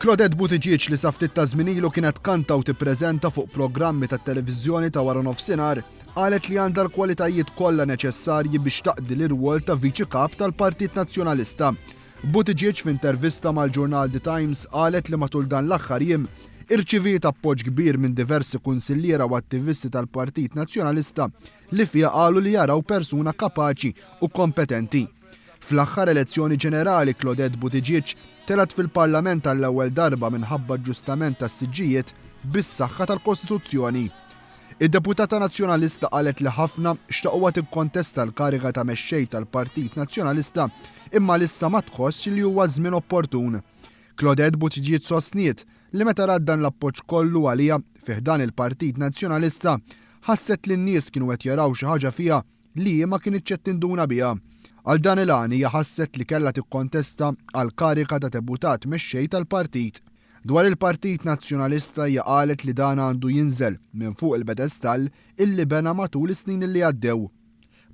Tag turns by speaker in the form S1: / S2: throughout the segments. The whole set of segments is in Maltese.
S1: Claudette Buttigieg li sa ftit ta' żmien ilu kienet tkanta u tippreżenta fuq programmi tat-televiżjoni ta' waranofsinhar qalet li għandha l-kwalitajiet kollha neċessarji biex taqdi l-irwol ta' Viċi Kap tal-Partit Nazzjonalista. Buttigieg f'intervista mal-ġurnal The Times qalet li matul dan l-aħħar jiem irċiviet appoġġ kbir minn diversi kunsilliera u attivisti tal-Partit Nazzjonalista li fiha qalu li jaraw persuna kapaċi u kompetenti. Fl-aħħar elezzjoni ġenerali Claudette Buttigieg telgħet fil-Parlament għall-ewwel darba minħabba aġġustament tas-siġġijiet bis-saħħa tal-Kostituzzjoni. Id-deputata Nazzjonalista qalet li ħafna xtaquha tikkontesta l-kariga ta' mexxej tal-Partit Nazzjonalista imma għalissa ma tħossx li huwa ż-żmien opportun. Claudette Buttigieg sostniet li meta rat dan l-appoġġ kollu għaliha fi ħdan il-Partit Nazzjonalista ħasset li n-nies kienu qed jaraw xi ħaġa fiha li hi ma kinitx qed tinduna biha. Għal dan il-għan hija ħasset li kellha tikkontesta għall-kariga ta' deputat mexxej tal-partit. Dwar il-Partit Nazzjonalista hija qalet li dan għandu jinżel minn fuq il-pedestall illi bena matul is-snin illi għaddew.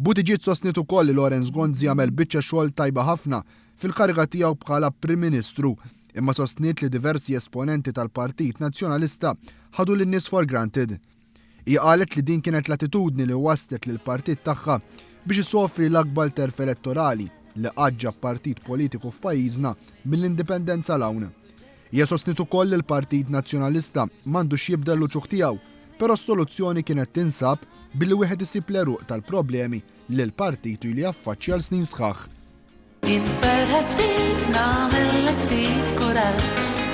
S1: Buttigieg sostniet ukoll li Lawrence Gonzi għamel biċċa xogħol tajba ħafna fil-kariga tiegħu bħala Prim Ministru imma sostniet li diversi esponenti tal-Partit Nazzjonalista ħadu lin-nies for granted. Hija qalet li din kienet l-attitudni li wasslet lill-partit tagħha biex isofri l-akbar telf elettorali li qatt ġab partit politiku f'pajjiżna mill-Indipendenza 'l hawn. Hija sostniet ukoll li l-Partit Nazzjonalista m'għandux jibdel l-uċuħ tiegħu, però s-soluzzjoni kienet tinsab billi wieħed isib l-għeruq tal-problemi li l-partit ilu jaffaċċja għal snin sħaħ.
S2: Inferħek ftit, nagħmillek ftit kuraġġ.